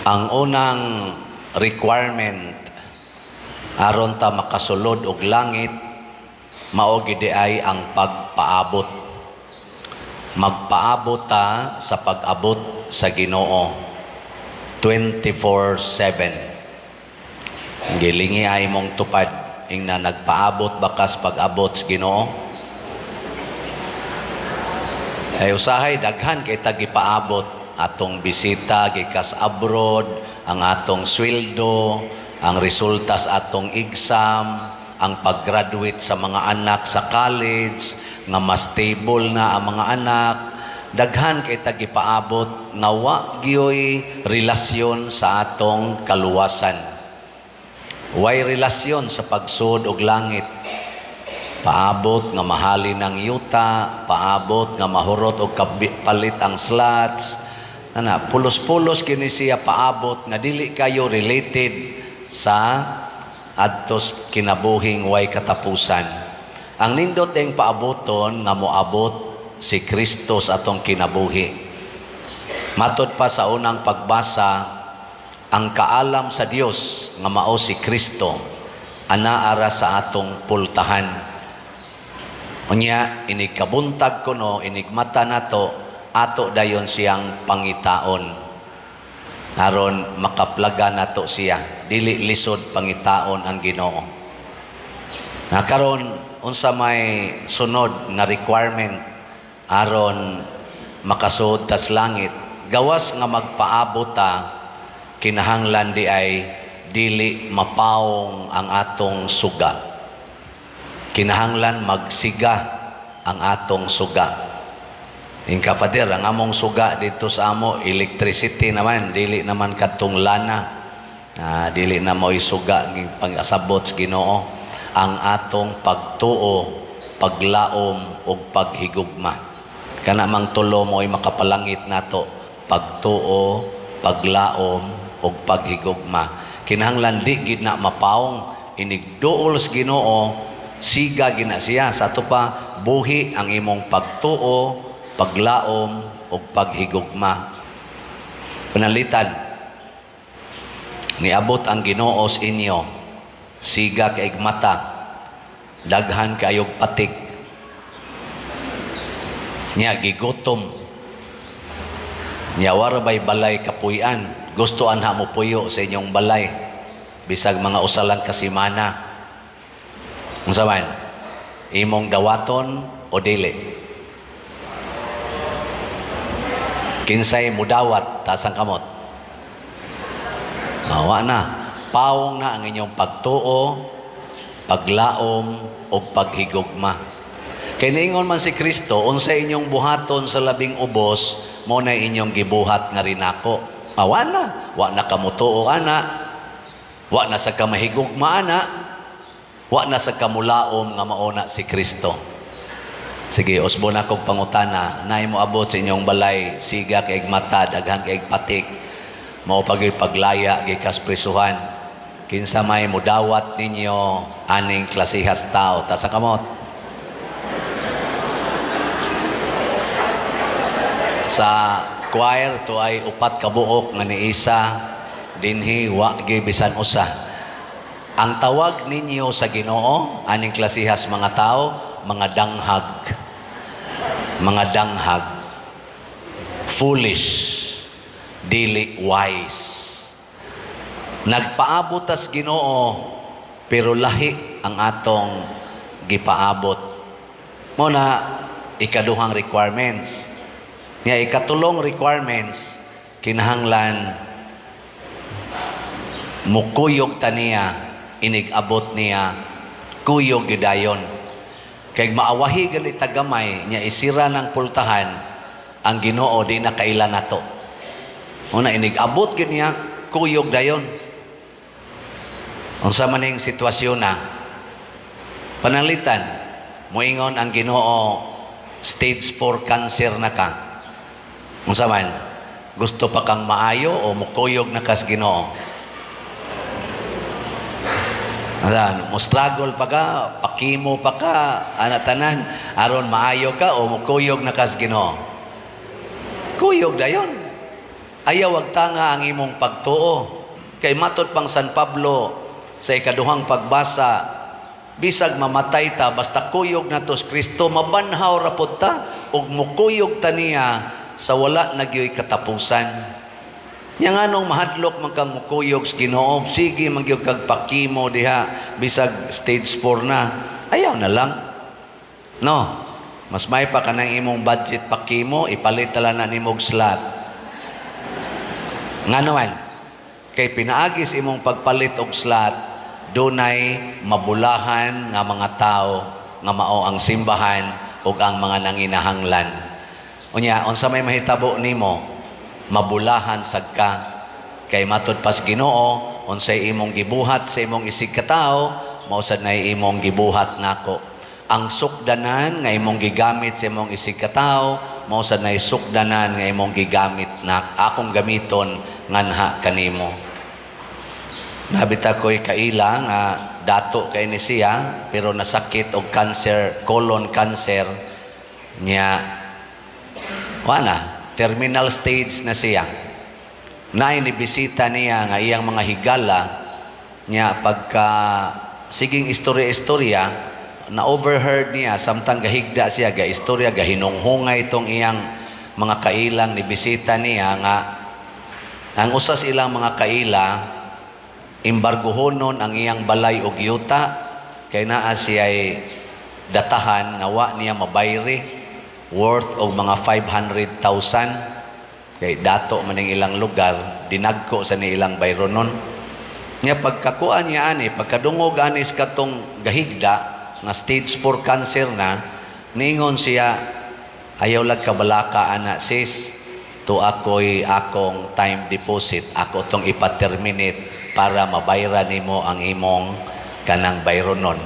Ang unang requirement aron ta makasulod og langit mao gid ay ang pagpaabot. Magpaabot ta sa pag-abot sa Ginoo 24/7. Gilingi ay mong tupad ingna nagpaabot bakas pag-abot sa Ginoo. Ay usahay daghan kay ta gipaabot atong bisita gikas abroad, ang atong sweldo, ang resulta sa atong exam, ang pag-graduate sa mga anak sa college, nga mas stable na ang mga anak. Daghan kay ta gipaabot nga wa gyoy relasyon sa atong kaluwasan. Way relasyon sa pagsud og langit. Paabot nga mahalin ang yuta, paabot nga mahurot og palit ang slots. Ana, pulos-pulos kini siya paabot nga dili kayo related sa adtos kinabuhing way katapusan. Ang nindot ing paaboton nga moabot si Kristo sa atong kinabuhi. Matod pa sa unang pagbasa, ang kaalam sa Dios nga mao si Kristo anaa ra sa atong pultahan. Unya, inig kabuntag kuno, inig mata nato, ato dayon siyang pangitaon. Aron makaplaga nato siya, dili lisod pangitaon ang Ginoo. Na karon unsa may sunod nga requirement aron makasud tas langit? Gawas nga magpaabot ta, kinahanglan di ay dili mapawong ang atong suga. Kinahanglan magsiga ang atong suga. Ingka, "Father, ang among suga dito sa amo, electricity naman, dili naman kadtong lana." Ah, dili na mo'y suga ging pag-asabot sa Ginoo. Ang atong pagtuo, paglaom ug paghigugma. Kana mang tulo mo'y makapalangit nato. Pagtuo, paglaom ug paghigugma. Kinahanglan di gid na mapawong inig duol sa Ginoo, siga gina siya. Sa ato pa buhi ang imong pagtuo, paglaom ug paghigugma. Panalitan, niabot ang Ginoo sa inyo, siga kaig mata, daghan kayog patik. Nya gigutom. Nya wara bay balay kapuy-an? Gusto anha mo puyo sa inyong balay. Bisag mga usa lang ka semana. Unsa man? Imong dawaton o dili? Kinsay mudawat, taas ang kamot? Mawa na. Pawong na ang inyong pagtuo, paglaom, o paghigugma. Kay niingon man si Kristo, unsa inyong buhaton sa labing ubos, mo na inyong gibuhat nga rinako. Awa na. Wa na kamutuo ana. Wa na sa kamahigugma ana. Wa na sa kamulaom nga mauna si Kristo. Sige, usbon akong pangutana, naay mo abot sa inyong balay, siga kay mata, daghan kay patik, mao pag paglaya gikas prisuhan. Kinsa may mudawat ninyo aning klasihas tao? Taas ang kamot. Sa choir to ay upat ka buok nga niisa dinhi, wa gi bisan usa. Ang tawag ninyo sa Ginoo aning klasihas mga tao, mga danghag. Mga danghag. Foolish, dili wise. Nagpaabot tas Ginoo pero lahi ang atong gipaabot. Mo na ikaduhang requirements. Nga ikatulong requirements, kinahanglan mukuyog ta niya inig abot niya, kuyog gidayon. Kay maawahi gani ta gamay nya isira ng pultahan ang Ginoo, di na kaila nato. Una inig abot gid niya, kuyog dayon. Unsa man ning sitwasyon na? Pananglitan, moingon ang Ginoo, stage 4 cancer na ka. Unsa man? Gusto pa kang maayo o mukuyog na kas Ginoo? Asan, mo struggle pa ka, pakimo pa ka, ana tanan, aron maayo ka o mukuyog na kas Ginoo? Kuyog dayon. Ayaw agtanga ang imong pagtuo. Kay matod pang San Pablo sa ikaduhang pagbasa, bisag mamatay ta, basta kuyog nato si Kristo, mabanhaw ra pod ta ug mukuyog ta niya sa wala na gyoy katapusan. Nya nganong mahadlok man kang mukuyog sa Ginoo, sige man gyud kag pa-chemo diha bisag stage 4 na. Ayaw na lang. No. Mas may pa kanang imong budget pa-chemo, ipalit tala na nimog slot. Ngano man? Kay pinaagi sa imong pagpalit og slot, dunay mabulahan nga mga tao nga mao ang simbahan ug ang mga nanginahanglan. Unya, unsa may mahitabo nimo? Mabulahan sad ka. Kay matud pas Ginoo, unsay imong gibuhat sa imong isig katawo, mao sad nay imong gibuhat nako. Ang sukdanan nga imong gigamit sa imong isig katawo, mao sad nay sukdanan nga imong gigamit na akong gamiton nganha kanimo. Nabita ko'y kaila nga dato kay ni siya pero nasakit og cancer, colon cancer niya. Wala, terminal stage na siya. Naay ni bisita niya nga iyang mga higala niya. Pagka siging istorya-istorya, na overheard niya samtang gahigda siya ga istorya, gahinunghungay itong iyang mga kailang ni bisita niya, nga ang usas ilang mga kaila, embargohonon ang iyang balay og yuta kay naa siya'y datahan nga wa niya mabayri, worth og mga 500,000, kay dato man ang ilang lugar, dinagko sa ni ilang bayronon niya. Pagkakuan niya ani, pagkadungog ani sa katong gahigda nga stage 4 cancer na, ningon siya, "Ayaw lag kabalaka ana, sis, to ako'y akong time deposit, ako tong ipa-terminate para mabayra nimo ang imong kanang bayronon.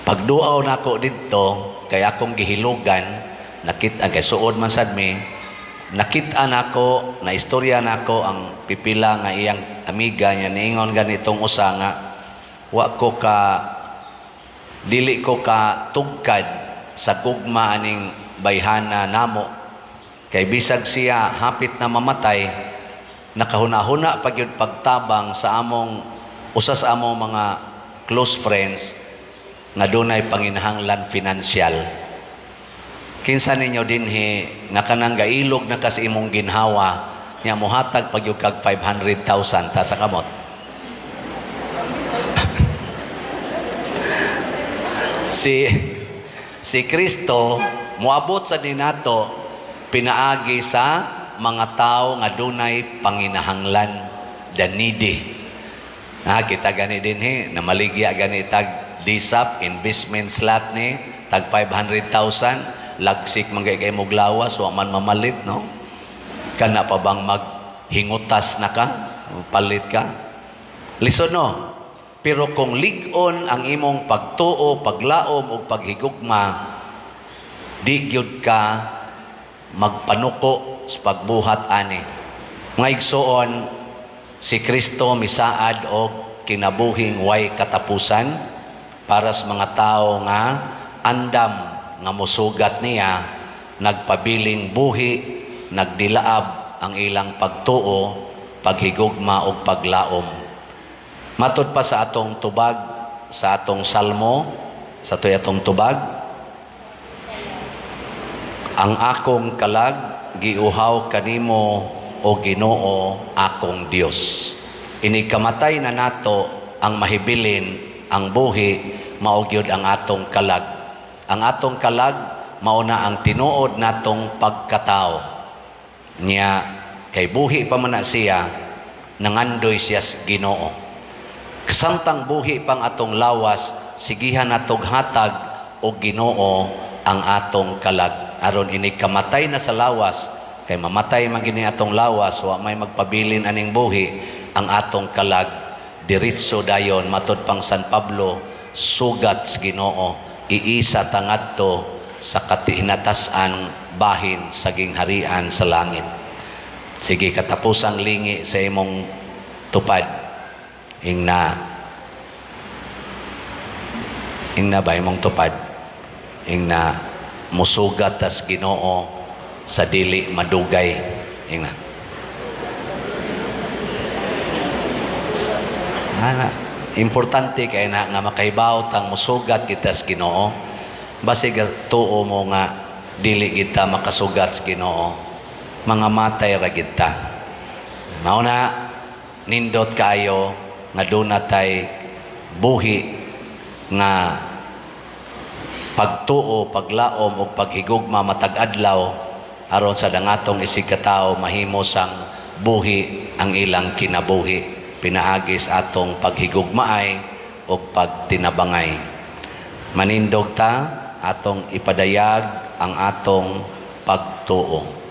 Pagduaw nako didto kay akong gihilugan, nakit-an kay suod man sad mi, nakit-an nako, na istorya nako ang pipila nga iyang amiga niya. Niingon ganitong usa nga wa ko ka dili ko ka tugkad sa gugma aning bayhana namo kay bisag siya hapit na mamatay, nakahuna-huna pa gyud pagtabang sa among usa sa among mga close friends nga dunay panginahanglan financial." Kinsa ninyo dinhi nga kanang gailog na kas imong ginhawa nya mohatag pag gyud kag 500,000 ta sa kamot? Si Kristo moabot sa ninato pinaagi sa mga tao nga dunay panginahanglan, the needy. Ha, kita gani dinhi namaligya gani tag DSAP investment slot ni tag 500,000, lagsik man kay kay lawas, wa man mamalit, no? Kana pa bang maghingutas na ka, palit ka? Lisod, no? Pero kung lig-on ang imong pagtuo, paglaom ug paghigugma, di gyud ka magpanuko sa pagbuhat ani. Mga igsoon, si Kristo misaad og kinabuhing way katapusan para sa mga tao nga andam nga musugat niya, nagpabiling buhi, nagdilaab ang ilang pagtuo, paghigugma ug paglaom. Matud pa sa atong tubag, sa atong salmo, sa to'y atong tubag, "Ang akong kalag giuhaw kanimo, o Ginoo akong Dios." Inig kamatay na nato, ang mahibilin ang buhi mao gyud ang atong kalag. Ang atong kalag mao na ang tinuod natong pagkatao. Nya kay buhi pa man na siya, nangandoy siya sa Ginoo. Samtang buhi pang atong lawas, sigihan natog hatag og Ginoo ang atong kalag. Aron inig kamatay na sa lawas, kay mamatay man gini atong lawas, wa may magpabilin aning buhi, ang atong kalag diretso dayon, matud pang San Pablo, sugat sa Ginoo, iisa tangadto sa katihinatas-an bahin sa gingharian sa langit. Sige, katapusang lingi sa imong tupad. Ingna, ingna ba imong tupad? Ingna, musugat tas Ginoo sa dili madugay. Ingna. Ana, importante kay na nga makahibaw tang musugat kita sa Ginoo. Basig tuo mo nga dili kita makasugat sa Ginoo. Mga matay ra kita. Mao na nindot kaayo nga duna tay buhi nga pagtuo, paglaom ug paghigugma matag adlaw aron sa dangatong isig katawo mahimo sang buhi ang ilang kinabuhi pinaagi sa atong paghigugmaay ug pagtinabangay. Manindog ta, atong ipadayag ang atong pagtuo.